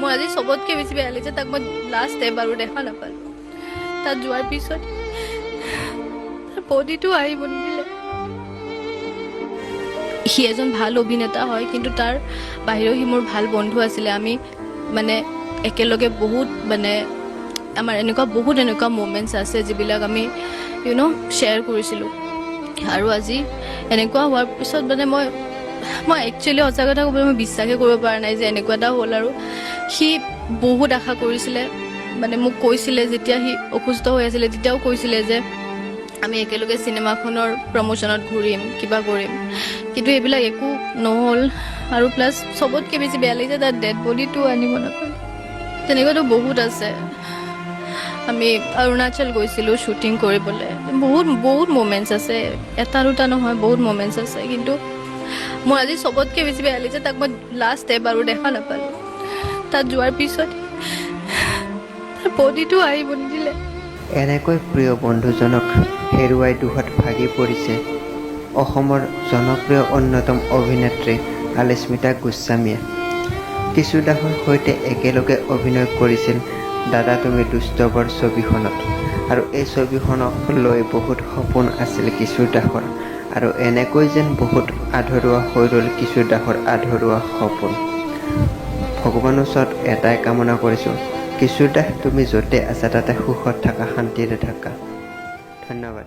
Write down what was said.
মোৰ আজি চবতকৈ বেছি বেয়া লাগিছে, তাক মই লাষ্ট এবাৰো দেখা নাপালোঁ। তাত যোৱাৰ পিছত তাৰ বডিটো আহিব নিদিলে। সি এজন ভাল অভিনেতা হয়, কিন্তু তাৰ বাহিৰেও সি মোৰ ভাল বন্ধু আছিলে। আমি মানে একেলগে বহুত, মানে আমাৰ এনেকুৱা বহুত এনেকুৱা মুমেণ্টছ আছে যিবিলাক আমি শ্বেয়াৰ কৰিছিলোঁ। আৰু আজি এনেকুৱা হোৱাৰ পিছত মানে মই একচুৱেলি সঁচা কথা ক'বলৈ মই বিশ্বাসেই কৰিব পৰা নাই যে এনেকুৱা এটা হ'ল। আৰু সি বহুত আশা কৰিছিলে, মানে মোক কৈছিলে, যেতিয়া সি অসুস্থ হৈ আছিলে তেতিয়াও কৈছিলে যে আমি একেলগে চিনেমাখনৰ প্ৰমোশ্যনত ঘূৰিম, কিবা কৰিম। কিন্তু এইবিলাক একো নহ'ল। আৰু প্লাছ চবতকৈ বেছি বেয়া লাগিছে, তাৰ ডেড বডিটো আনিব নাপালোঁ। তেনেকুৱাতো বহুত আছে। আমি অৰুণাচল গৈছিলোঁ শ্বুটিং কৰিবলৈ। বহুত বহুত মুমেণ্টছ আছে, এটা দুটা নহয়, বহুত মুমেণ্টছ আছে। কিন্তু মোৰ আজি চবতকৈ বেছি বেয়া লাগিছে, তাক মই লাষ্ট এবাৰো দেখা নাপালোঁ। তাত যোৱাৰ পিছত তাৰ বডিটো আহিব নিদিলে। এনেকৈ প্ৰিয় বন্ধুজনক হেৰুৱাই দুখত ভাগি পৰিছে অসমৰ জনপ্ৰিয় অন্যতম অভিনেত্ৰী আলিস্মিতা গোস্বামীয়ে। কিশোৰ দাসৰ সৈতে একেলগে অভিনয় কৰিছিল দাদা তুমি দুষ্টবৰ ছবিখনত আৰু এই ছবিখনক লৈ বহুত সপোন আছিল কিশোৰ দাসৰ। আৰু এনেকৈ যেন বহুত আধৰুৱা হৈ ৰ'ল কিশোৰ দাসৰ আধৰুৱা সপোন। ভগৱানৰ ওচৰত এটাই কামনা কৰিছোঁ, কিশোৰ দাস, তুমি য'তে আছা তাতে সুখত থাকা, শান্তিৰে থাকা। ধন্যবাদ।